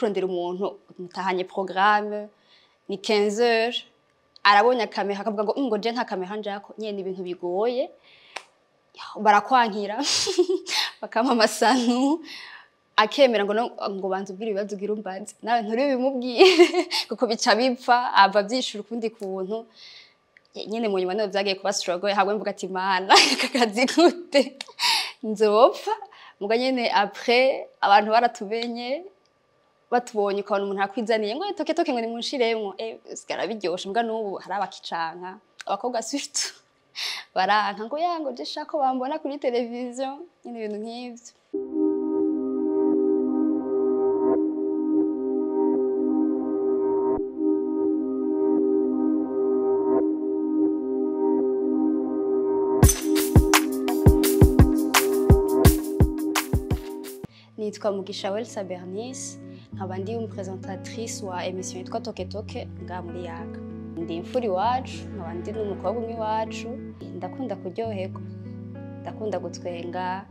Kurondera umuntu mutahanye programme ni 15 heures, arabonye kamera akavuga ngo ngo je nta kamera njako, nyene ni ibintu bigoye, barakwankira bakampa amasanu, akemera ngo ngo banze ubwire ibibazo ugira umbaze, nawe nturi bimubwire kuko bica bipfa, ava vyishura ukundi kuntu nyene. Mu nyuma niho vyagiye kuba struggle, habwe mvuga ati mana, aka kazi gute nzopfa? Muga nyene après abantu baratubenye, batubonye ukabona umuntu akwizaniye ngo toke toke, ngo nimunshiremwo, sigara biryoshe. Mbwa n'ubu hari abakicanka, abakobwa surtout baranka ngo ya ngo je shaka ko bambona kuri televiziyo nyene, ibintu nk'ivyo. Nitwa Mugisha Welsa Bernice, nkaba ndi umupresentatrice wa émission yitwa Toke Toke ngaha muri Yaga. Ndi imfura iwacu, nkaba ndi n'umukobwa umwe iwacu. Ndakunda kuryoherwa, ndakunda gutwenga,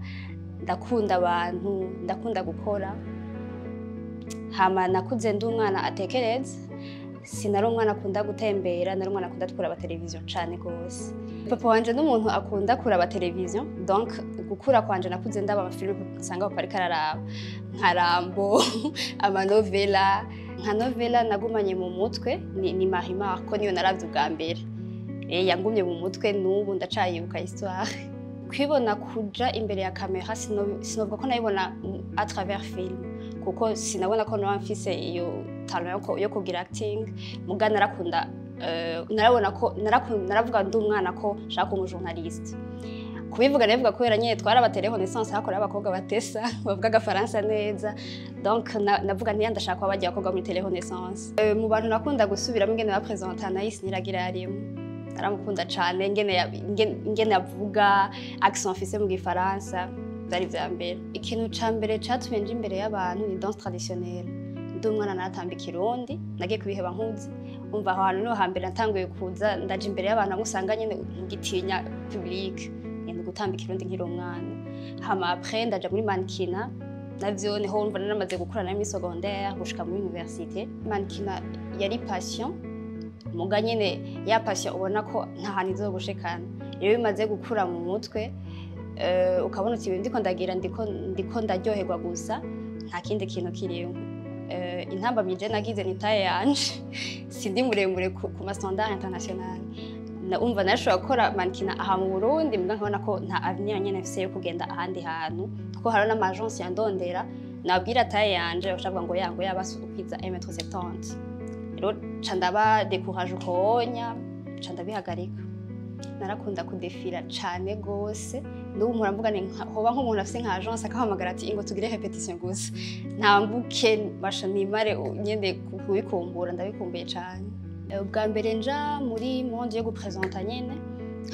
ndakunda abantu, ndakunda gukora. Hama nakuze ndi umwana atekereza, sinari umwana akunda gutembera, nari umwana akunda kuraba televiziyo cane gose. Papa wanje n'umuntu akunda kuraba televiziyo, donc gukura kwanje nakuze ndaba amafilime usanga papa ariko araraba, nka Rambo, amanovela. Nka novela nagumanye mu mutwe ni Marimar, ko niyo naravye ubwa mbere. Yangumye mu mutwe, n'ubu ndacayibuka histoire. Kwibona kuja imbere ya kamera, sinovuga ko nayibona à travers film, kuko sinabona ko noba mfise iyo talent yo kugira acting. Muga narakunda, narabona ko naravuga ndi umwana ko nshaka kuba umujournaliste. Kubivuga nabivuga kubera nyene twari aba Télé Renaissance, hakora abakobwa batesa bavuga agafaransa neza, donc navuga nti ndashaka kuba barya abakobwa muri Télé Renaissance. Mu bantu nakunda gusubiramo ingene bapresenta, Anaïs Niragira yarimo, naramukunda cane ingene avuga, accent afise mu gifaransa, vyari vya mbere. Ikintu ca mbere catumye nja imbere y'abantu ni danse traditionnelle. Ndi umwana naratamba ikirundi, nagiye kubiheba nkuze. Umva, aho hantu niho hambere natanguye kuza ndaja imbere y'abantu, hamwe usanga nyene ngitinya public, ni gutamba ikirundi nkiri umwana. Hama après ndaja muri mannequinat, navyo niho wumva naramaze gukura nari muri secondaire gushika muri université. Mannequinat yari passion, muga nyene ya passion ubona ko nta hantu izogushikana. Iyo bimaze gukura mu mutwe, ukabona uti ndiko ndagira, ndiko ndaryoherwa gusa, nta kindi kintu kirimo. Intambamyi je nagize ni taille yanje, sindi muremure ku ma standard international. Umva, narashobora gukora mannequinat aha mu Burundi, mbwa nkabona ko nta avenir nyene mfise yo kugenda ahandi hantu, kuko hariho n'ama agence yandondera, nabwira taille yanje bakavuga ngo ya ngo yabasi ukwiza 1m70. Rero ca ndaba décourage ukonya, ca ndabihagarika. Narakunda kudefira cane gose, n'ubu mpora mvuga nti hoba nk'umuntu afise nka agence akahamagara ati ingo tugire répétition gusa, ntambuke basha nimare nyene kubikumbura, ndabikumbuye cane. Ubwa mbere nja muri monde yo gupresenta nyene,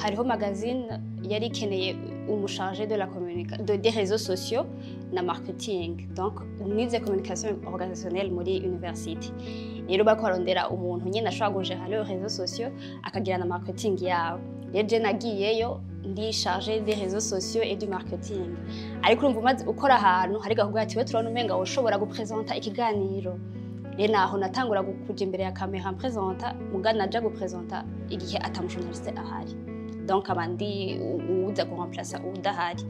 hariho magazine yari ikeneye umuchargé de la communica de des réseaux sociaux na marketing. Donc nize communication organisationnelle muri université, rero bariko barondera umuntu nyene ashobora kugéra les réseaux sociaux akagira na marketing yabo. Rero je nagiyeyo ndi chargé des réseaux sociaux et du marketing, ariko urumva umaze ukora ahantu hari gahunda ati we turabona umenga woshobora gupresenta ikiganiro. Rero naho natangura kuja imbere ya kamera mpresenta, muga naja gupresenta igihe ata mujournaliste ahari, donc aba ndi uwuza kuremplaça uwudahari.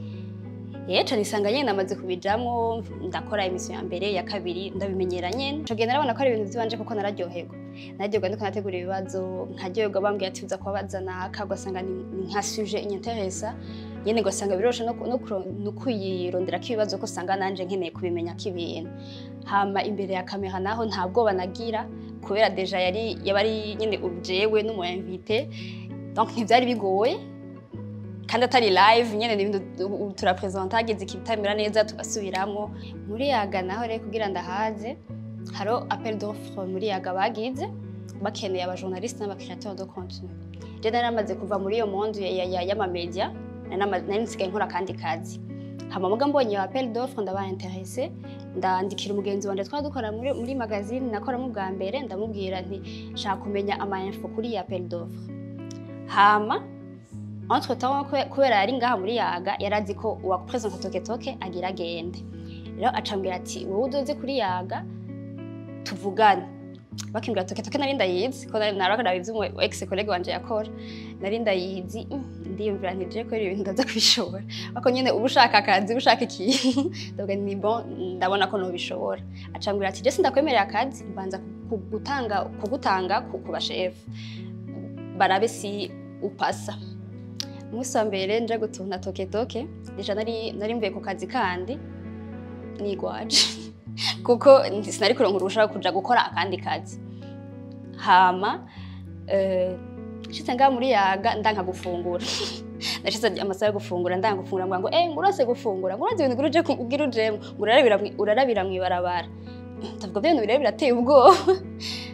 Ca nisanga nyene namaze kubijamwo, ndakora émission ya mbere, ya kabiri, ndabimenyera nyene. Ico gihe narabona ko ari ibintu vy'iwanje, kuko nararyoherwa, nararyoherwa ndiko nategura ibibazo, nkaryoherwa bambwiye ati uza kubabaza naka, ugasanga ni nka sujet inyinteresa nyene, ugasanga biroroshe no kuyironderako ibibazo, ko usanga nanje nkeneye kubimenyako ibintu. Hama imbere ya kamera naho nta bwoba nagira, kubera déjà yari yaba ari nyene jewe n'umu invité, donc ntivyari bigoye, kandi atari live nyene, ni ibintu turapresenta, hageze ikitamera neza tugasubiramwo. Muri Yaga naho rero, kugira ndahaze, haro appel d'offre muri Yaga bagize, bakeneye aba journaliste n'aba créateur de contenu. Je nari namaze kuva muri iyo monde y'ama média, nari nsigaye nkora akandi kazi. Hama muga mbonye iyo appel d'offre, ndaba intéressé, ndandikira umugenzi wanje twari dukora muri magazine nakoramo bwa mbere, ndamubwira nti nshaka kumenya ama info kuri iyi appel d'offre. Hama entre temps, kubera yari ngaha muri Yaga, yarazi ko uwapresenta Toke Toke agira agende, rero acambwira ati wowe uzoze kuri Yaga. Tuvugane. Bakimbwira Toke Toke, nari ndayizi ko narakora ivyo umu ex collègue wanje yakora, nari ndayizi. Ndiyumvira nti je kubera ibintu ndaza kubishobora, ariko nyene uba ushaka akazi, uba ushaka ikintu. Ndavuga ni bon, ndabona ko nobishobora. Acambwira ati: "Je sindakwemerera akazi, mbanza kugutanga ku bashefu barabe si upasa." Umunsi wa mbere nje gutuna Toke Toke, déjà nari mvuye ku kazi kandi nigwaje, kuko sinari kuronka uruhusha rwo kuja gukora akandi kazi. Hama nshitse ngaha muri Yaga, ndanka gufungura. Nashitse amasaha yo gufungura, ndanga gufungura. Mbwa ngo ngurase gufungura, nguraze ibintu nguruje kugira ujemwo, ngo urarabira mw'ibarabara. Ndavuga bya bintu birebe birateye ubwoba.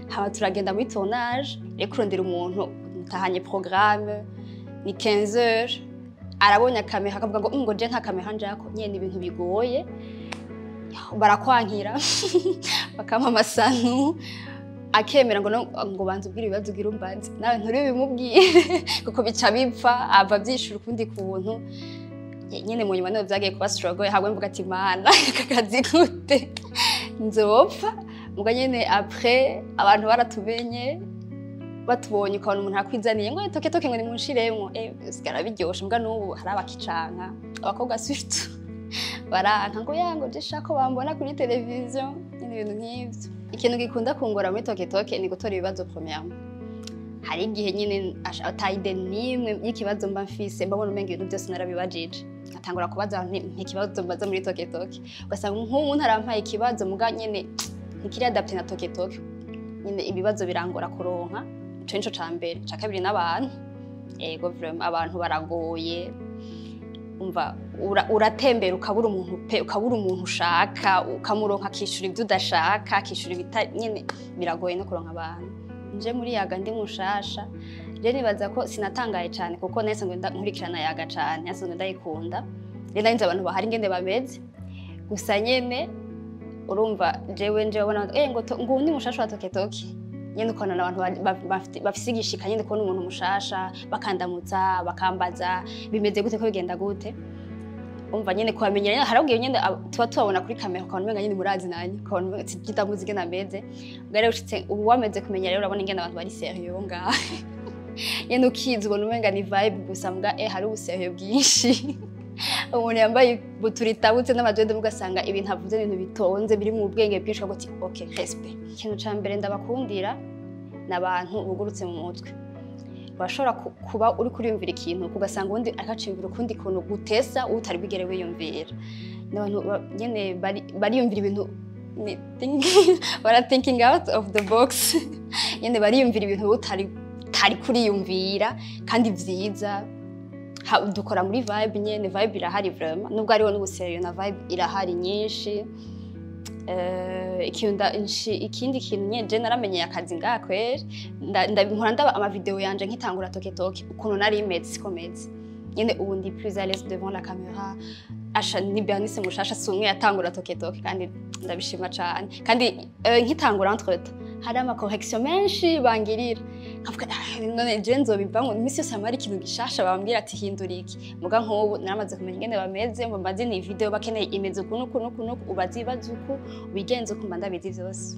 Hama turagenda muri tournage rero kurondera umuntu mutahanye programme ni 15 heures, arabonye kamera akavuga ngo ngo je nta kamera njako. Nyene ibintu bigoye, barakwankira, bakampa amasanu, akemera ngo no, ngo banze ubwire ibibazo ugira umbanze nawe nturi bimubwire, kuko bica bipfa ava byishura ukundi kuntu. Nyene mu nyuma niho vyagiye kuba struggle, hamwe mvuga ati: "Mana, aka kazi gute nzopfa?" Muga nyene après abantu baratumenye, batubonye ukabona umuntu akwizaniye ngo: "Toke Toke," ngo nimunshiremwo, sigara biryoshe. Mbwa n'ubu hari abakicanka, abakobwa surtout baranka ngo ya ngo je shaka ko bambona kuri televiziyo, nyine ibintu nk'ivyo. Ikintu gikunda kungora muri Toke Toke ni gutora ibibazo. Premièrement, hari igihe nyine ata idée n'imwe y'ikibazo mba mfise, mbabona umenga ibintu byose narabibajije, nkatangura kubaza abantu nti: "Ikibazo mbaza muri Toke Toke." Ugasanga nk'umuntu arampaye ikibazo, muga nyene ntikiri adapté na Toke Toke. Nyine ibibazo birangora kuronka, ico nico ca mbere. Ca kabiri n'abantu. Ego, vraiment abantu baragoye. Umva, uratembera ukabura umuntu pe, ukabura umuntu ushaka, ukamuronka akishura ibyo udashaka, akishura ibita. Nyine biragoye no kuronka abantu. Nje muri Yaga ndi mushasha, rero nibaza ko sinatangaye cyane, kuko nahise ngo nkurikirana Yaga cane, nahise ngo ndayikunda. Rero nari nzi abantu bahari ingene bameze. Gusa nyene urumva jewe nje babona ngo ngo undi mushasha wa Toke Toke, nyene ukabona abantu bafise igishika nyene kubona umuntu mushasha, bakandamutsa, bakambaza bimeze gute, ko bigenda gute. Umva nyene kubamenya nyene harabwiye nyene tuba tubabona kuri kamera, ukabona umenga nyene murazi nanye, ukabona umenga ndamuzi ingene ameze. Ubwo rero ushitse ubu wamaze kumenya, rero urabona ingene abantu bari sérieux ngaha. Nyene ukiza ubona umenga ni vibe gusa, mbwa hari ubusérieux bwinshi. Umuntu yambaye ibutura itabutse n'amadwede, ugasanga ibintu avuze ibintu bitonze biri mu bwenge bwinshi, ukavuga uti: "OK, respect." Ikintu ca mbere ndabakundira ni abantu bugurutse mu mutwe. Urashobora kuba uri kuriyumvira ikintu, ugasanga uwundi akaciyumvira ukundi kuntu gutesa utari bwigere wiyumvira. Ni abantu nyene bariyumvira ibintu, bara thinking out of the box. Nyene bariyumvira ibintu utari kuriyumvira kandi vyiza. Dukora muri vibe nyene, vibe irahari vraiment, nubwo hariho n'ubusérieux, na vibe irahari nyinshi. Ikindi kintu nyene, je naramenyeye akazi ngaha kweri. Mpora ndaba amavideo yanje nkitangura Toke Toke, ukuntu nari meze siko meze. Nyene ubu ndi plus à l'aise devant la caméra. Asha ni Bernice mushasha, si umwe yatangura Toke Toke, kandi ndabishima cane. Kandi nkitangura, entre temps hari ama correction menshi bangirira, nkavuga: "Ah, none je nzobivamwo?" Imisi yose hama hari ikintu gishasha bambwira ati: "Hindura iki." Muga nk'ubu naramaze kumenya ingene bameze, ngo mbaze ni video bakeneye imeze uku n'uku n'uku n'uku, ubaze ibibazo uku, ubigenze uku, mba ndabizi vyose.